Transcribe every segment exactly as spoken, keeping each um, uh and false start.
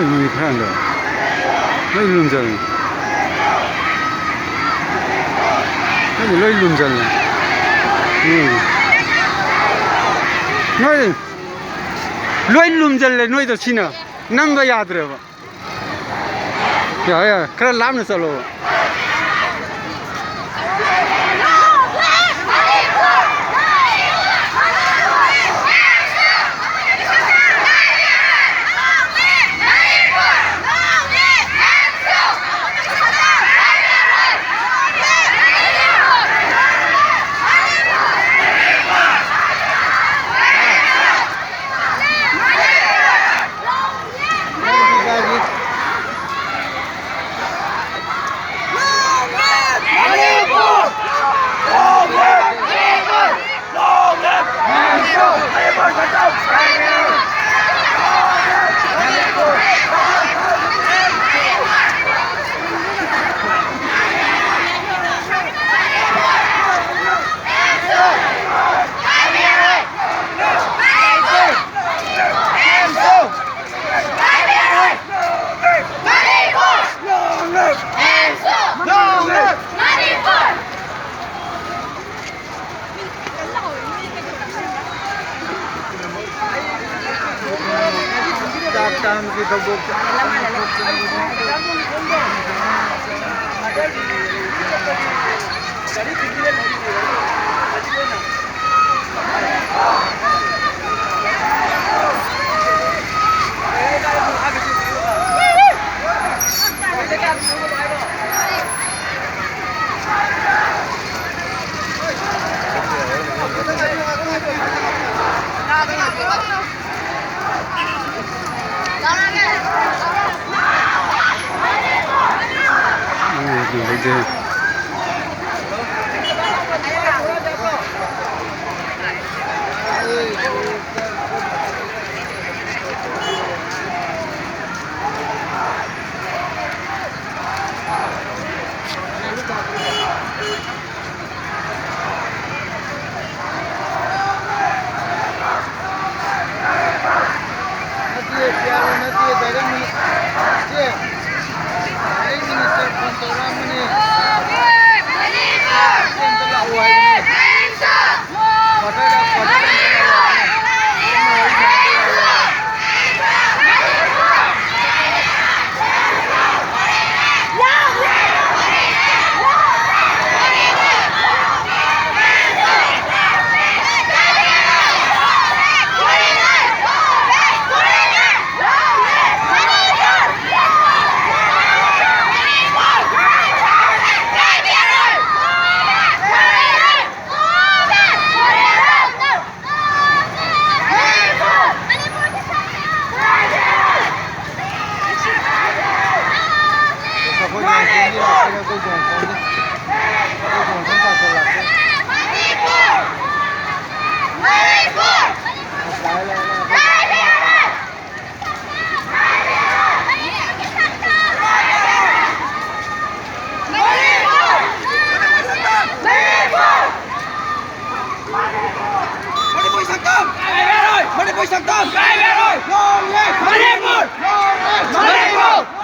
ꯃꯤ ꯈꯔꯗꯣ ꯂꯣꯏ ꯂꯨꯝꯁꯤꯜꯂꯦ꯫ ꯅꯪꯗꯤ ꯂꯣꯏ ꯂꯨꯝꯁꯤꯜꯂꯦ꯫ ꯎꯝ꯫ ꯅꯣꯏ ꯂꯣꯏ ꯂꯨꯝꯁꯤꯜꯂꯦ ꯅꯣꯏꯗꯣ ꯁꯤꯅ꯫ ꯅꯝꯕ ꯌꯥꯗ꯭ꯔꯦꯕ꯫ ꯌꯥꯔꯦ, ꯌꯥꯔꯦ꯫ ꯈꯔ ꯂꯥꯞꯅ ꯆꯠꯂꯣ꯫ ꯆꯥꯛ ꯇꯥꯡꯕꯒꯤ ꯊꯧꯗꯣꯛ꯫ ꯅꯠꯇꯤꯌꯦ, ꯄꯤꯌꯥꯅꯣ ꯅꯠꯇꯤꯌꯦ, direct ꯃꯅꯤ-, ꯁꯛꯇꯝ! ꯀꯥꯏꯕ ꯌꯥꯔꯣꯏ! Long live Manipur! Long live Manipur!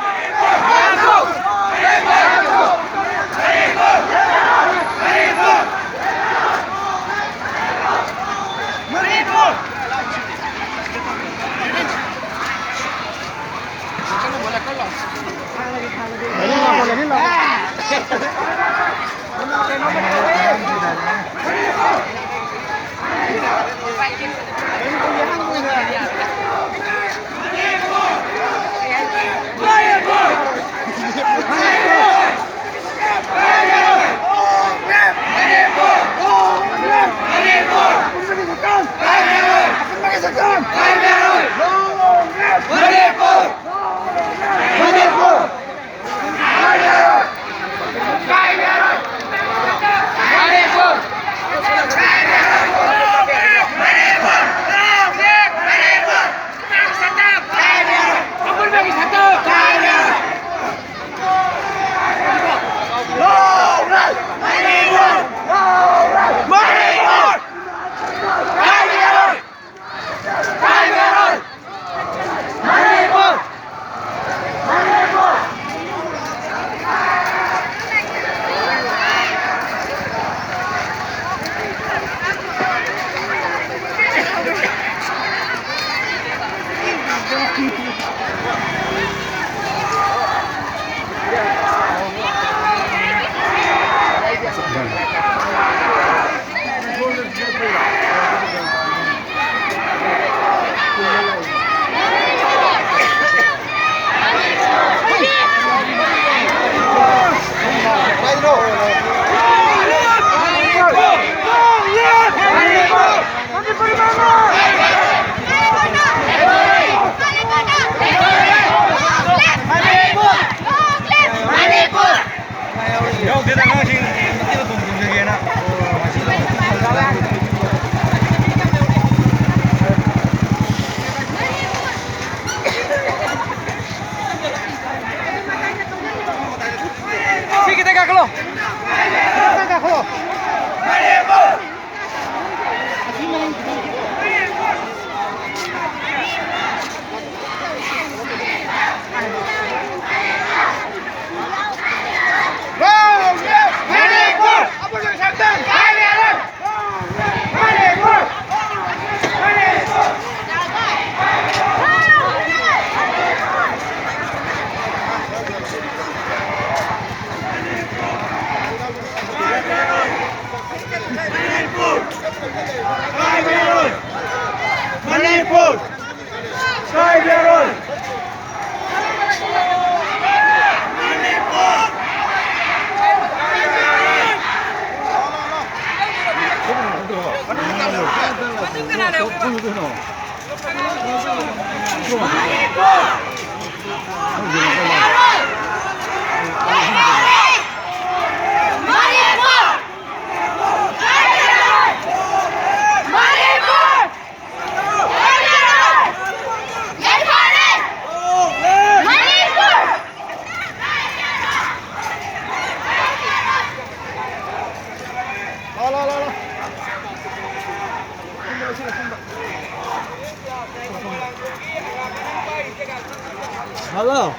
Hello.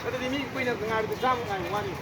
ꯑꯗꯨꯗꯤ ꯃꯤ ꯀꯨꯏꯅ ꯉꯥꯏꯕꯗ ꯆꯥꯝꯃ ꯉꯥꯏꯕ ꯋꯥꯅꯤ꯫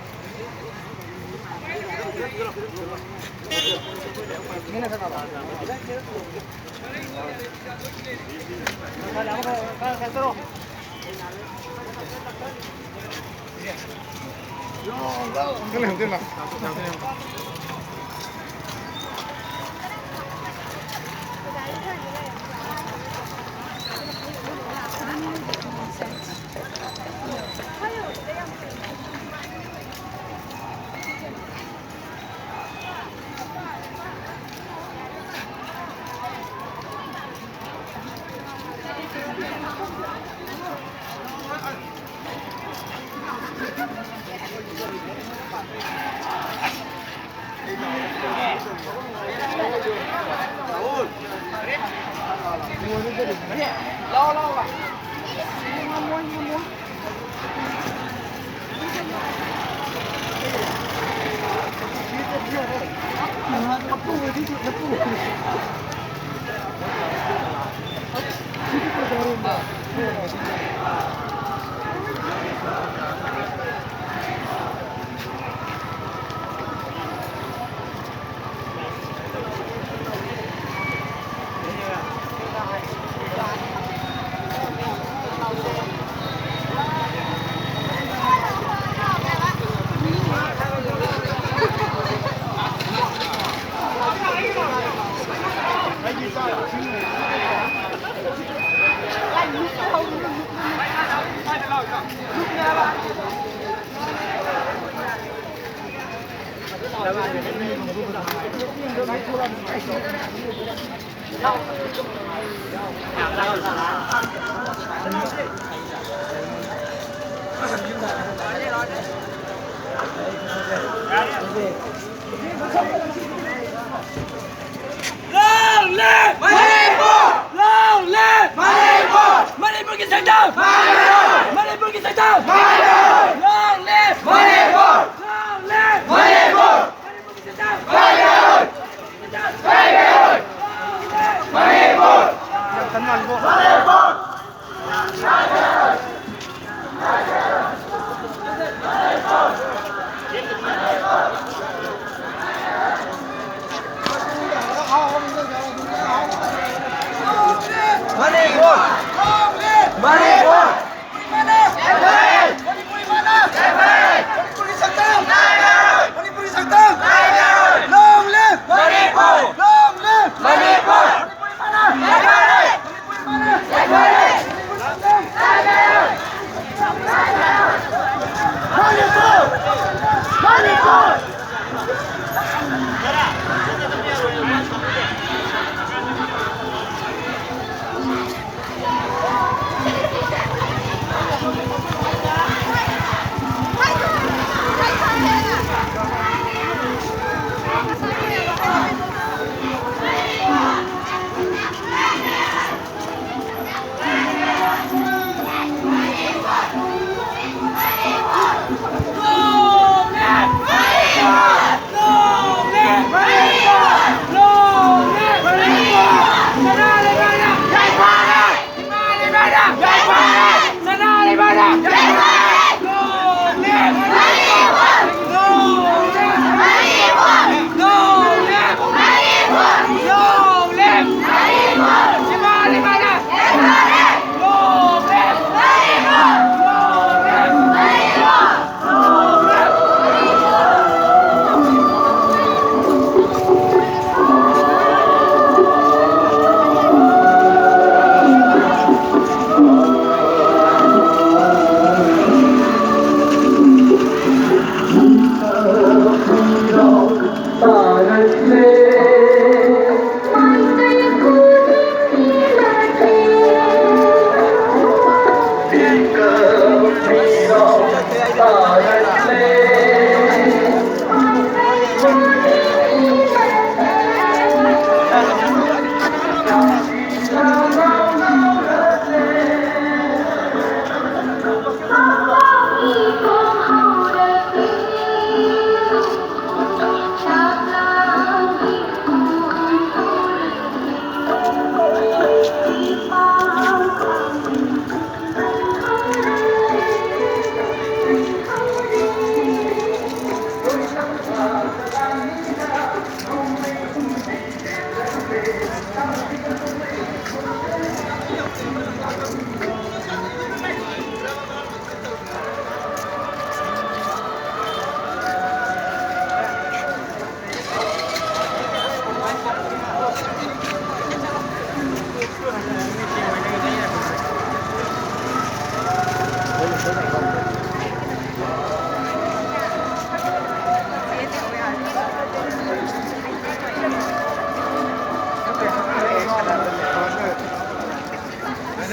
Long live! Manipur! Long live! Manipur! ꯃꯅꯤꯄꯨꯔꯒꯤ ꯁꯛꯇꯝ! ꯃꯥꯡꯍꯜꯂꯣꯏ! ꯃꯅꯤꯄꯨꯔꯒꯤ ꯁꯛꯇꯝ! ꯃꯥꯡꯍꯜꯂꯣꯏ! Long live! Manipur! Long live! Manipur! ꯃꯅꯤꯄꯨꯔꯒꯤ ꯁꯛꯇꯝ! ꯃꯥꯡꯍꯜꯂꯣꯏ! ꯃꯥꯡꯍꯜꯂꯣꯏ! ꯃꯅꯤꯄꯨꯔ! ꯃꯅꯤꯄꯨꯔ! ꯃꯅꯤꯄꯨꯔ! ꯃꯅꯤꯄꯨꯔ! ꯃꯅꯤꯄꯨꯔ! ꯃꯅꯤꯄꯨꯔꯤ ꯃꯥꯅ! ꯃꯅꯤꯄꯨꯔꯤ ꯁꯛꯇꯝ! ꯃꯅꯤꯄꯨꯔꯤ ꯁꯛꯇꯝ! Long live! Manipur! Long live! Manipur! Manipuri ꯃꯥꯅ! ꯃꯅꯤꯄꯨꯔꯤ ꯃꯥꯅ! ꯃꯅꯤꯄꯨꯔꯤ ꯁꯛꯇꯝ! ꯃꯅꯤꯄꯨꯔ! ꯃꯅꯤꯄꯨꯔ!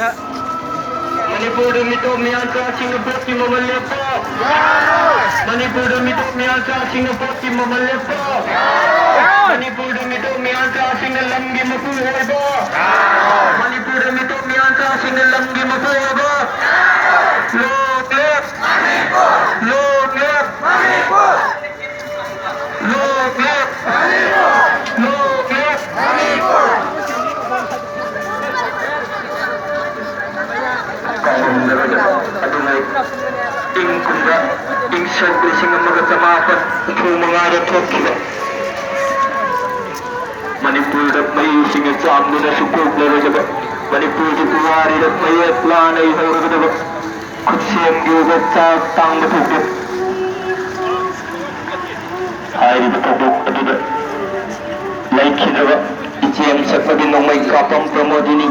ꯃꯅꯤꯄꯨꯔꯗ ꯃꯤꯇꯣꯞ ꯃꯤꯌꯥꯟꯆꯥꯁꯤꯡꯅ ꯚꯣꯠꯀꯤ ꯃꯃꯜ ꯂꯦꯞꯄ꯫ ꯃꯅꯤꯄꯨꯔꯗ ꯃꯤꯇꯣꯞ ꯃꯤꯌꯥꯟꯆꯥꯁꯤꯡꯅ ꯚꯣꯠꯀꯤ ꯃꯃꯜ ꯂꯦꯞꯄ꯫ ꯃꯅꯤꯄꯨꯔꯗ ꯃꯤꯇꯣꯞ ꯃꯤꯌꯥꯟꯆꯥꯁꯤꯡꯅ ꯂꯝꯒꯤ ꯃꯄꯨ ꯑꯣꯏꯕ꯫ ꯃꯅꯤꯄꯨꯔꯗ ꯃꯤꯇꯣꯞ ꯃꯤꯌꯥꯟꯆꯥꯁꯤꯡꯅ ꯂꯝꯒꯤ ꯃꯄꯨ ꯑꯣꯏꯕ꯫ ꯂꯣꯛ ꯂꯦꯞ! ꯂꯣꯛ ꯂꯦꯞ! ꯂꯣꯛ ꯂꯦꯞ! ꯂꯣꯛ ꯂꯦꯞ! ꯀꯥꯎꯔꯝꯂꯔꯣꯏꯗꯕ ꯑꯗꯨꯅ ꯏꯪ ꯀꯨꯝꯖꯥ, ꯏꯪ ꯁꯣꯛ ꯂꯤꯁꯤꯡ ꯑꯃꯒ ꯆꯃꯥꯄꯟ ꯍꯨꯝꯐꯨ ꯃꯉꯥꯗ ꯊꯣꯛꯈꯤꯕ ꯃꯅꯤꯄꯨꯔꯗ ꯃꯩꯁꯤꯡꯅ ꯆꯥꯝꯗꯨꯅꯁꯨ ꯀꯣꯛꯂꯔꯣꯏꯗꯕ, ꯃꯅꯤꯄꯨꯔꯗ ꯄꯨꯋꯥꯔꯤꯗ ꯃꯌꯦꯛ ꯂꯥꯅ ꯏꯍꯧꯔꯒꯗꯕ ꯈꯨꯠꯁꯦꯝꯒꯤ ꯑꯣꯏꯕ ꯆꯥꯛ ꯇꯥꯡꯕ ꯊꯧꯗꯣꯛ꯫ ꯍꯥꯏꯔꯤꯕ ꯊꯧꯗꯣꯛ ꯑꯗꯨꯗ ꯂꯩꯈꯤꯗ꯭ꯔꯕ ꯏꯆꯦꯝ ꯁꯛꯄꯒꯤ ꯅꯣꯡꯃꯩ ꯀꯥꯞꯄꯝ ꯄ꯭ꯔꯃꯣꯗꯤꯅꯤ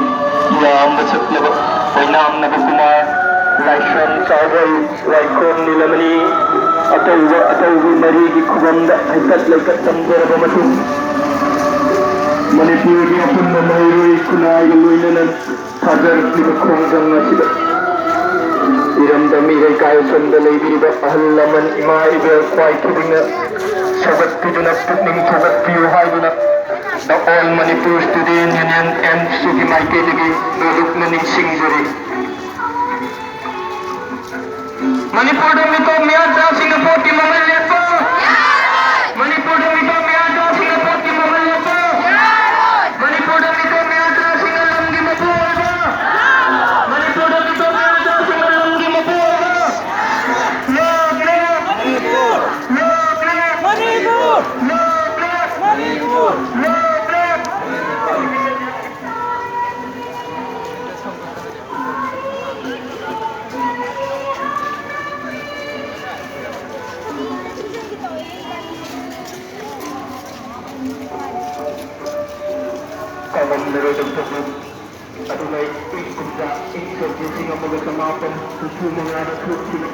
ꯌꯥꯝꯕ ꯁꯛꯂꯕ ꯑꯣꯏꯅꯥꯝ ꯅꯕꯀꯨꯃꯥꯔ, ꯂꯥꯏꯁ꯭ꯔꯝ ꯆꯥꯎꯕꯣꯏ, ꯋꯥꯏꯈꯣꯝ ꯅꯤꯂꯃꯅꯤ, ꯑꯇꯧꯕ ꯑꯇꯧꯕꯤ ꯃꯔꯤꯒꯤ ꯈꯨꯕꯝꯗ ꯍꯩꯀꯠ ꯂꯩꯀꯠ ꯇꯝꯖꯔꯕ ꯃꯇꯨꯡ, ꯃꯅꯤꯄꯨꯔꯒꯤ ꯑꯄꯨꯟꯕ ꯃꯍꯩꯔꯣꯏ ꯈꯨꯟꯅꯥꯏꯒ ꯂꯣꯏꯅꯅ ꯊꯥꯖꯔꯛꯂꯤꯕ ꯈꯣꯡꯖꯪ ꯑꯁꯤꯗ ꯏꯔꯝꯗꯝ ꯏꯔꯩ ꯀꯥꯏꯁꯣꯟꯗ ꯂꯩꯕꯤꯔꯤꯕ ꯑꯍꯜ ꯂꯃꯟ, ꯏꯃꯥ ꯏꯕꯦꯜ, ꯈ꯭ꯋꯥꯏ ꯈꯨꯗꯤꯡꯅ ꯁꯧꯒꯠꯄꯤꯗꯨꯅ, ꯄꯨꯛꯅꯤꯡ ꯊꯧꯒꯠꯄꯤꯌꯨ ꯍꯥꯏꯗꯨꯅ The All Manipur Student Union, ꯑꯦꯝꯁꯨꯒꯤ ꯃꯥꯏꯀꯩꯗꯒꯤ ꯅꯣꯂꯨꯛꯅ ꯅꯤꯡꯁꯤꯡꯖꯔꯤ꯫ ꯃꯅꯤꯄꯨꯔꯗ ꯃꯤꯇꯣꯞ ꯃꯤꯌꯥꯟꯆꯥꯁꯤꯡꯅ ꯚꯣꯠꯀꯤ ꯃꯃꯜ ꯂꯦꯞꯄ! ꯃꯅꯤꯄꯨꯔꯗ ꯃꯤꯇꯣꯞ ꯃꯤꯌꯥꯟꯆꯥꯁꯤꯡꯅ ꯚꯣꯠꯀꯤ ꯃꯃꯜ ꯂꯦꯞꯄ! ꯃꯅꯤꯄꯨꯔꯗ ꯃꯤꯇꯣꯞ ꯃꯤꯌꯥꯟꯆꯥꯁꯤꯡꯅ ꯂꯝꯒꯤ ꯃꯄꯨ ꯑꯣꯏꯕ! ꯃꯅꯤꯄꯨꯔꯗ ꯃꯤꯇꯣꯞ ꯃꯤꯌꯥꯟꯆꯥꯁꯤꯡꯅ ꯂꯝꯒꯤ ꯃꯄꯨ ꯑꯣꯏꯕ! ꯂꯣꯛ ꯂꯦꯞ! ꯃꯅꯤꯄꯨꯔ! ꯂꯣꯛ ꯂꯦꯞ! ꯃꯅꯤꯄꯨꯔ! ꯂꯣꯛ ꯂꯦꯞ! ꯃꯅꯤꯄꯨꯔ! ꯂꯣꯛ ꯂꯦꯞ! ꯀꯥꯎꯉꯝꯂꯔꯣꯏꯗꯕ ꯊꯧꯗꯣꯛ ꯑꯗꯨꯅ ꯏꯪ ꯀꯨꯝꯖꯥ ꯏꯪ ꯁꯣꯛ ꯂꯤꯁꯤꯡ ꯑꯃꯒ ꯆꯃꯥꯄꯟ ꯍꯨꯝꯐꯨ ꯃꯉꯥꯗ ꯊꯣꯛꯈꯤꯕ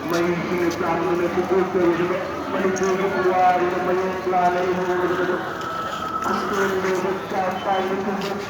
ꯃꯩꯁꯤꯡꯅ ꯆꯥꯝꯗꯨꯅ ꯁꯨꯡꯀꯣꯛ ꯀꯣꯛꯂꯕ ꯃꯅꯤꯄꯨꯔꯒꯤ ꯄꯨꯋꯥꯔꯤꯗ ꯃꯌꯦꯛ ꯂꯥꯅ ꯏꯍꯧꯔꯕ ꯑꯁꯦꯡꯕ ꯆꯥꯛ ꯇꯥꯏꯕ ꯊꯧꯗꯣꯛ꯫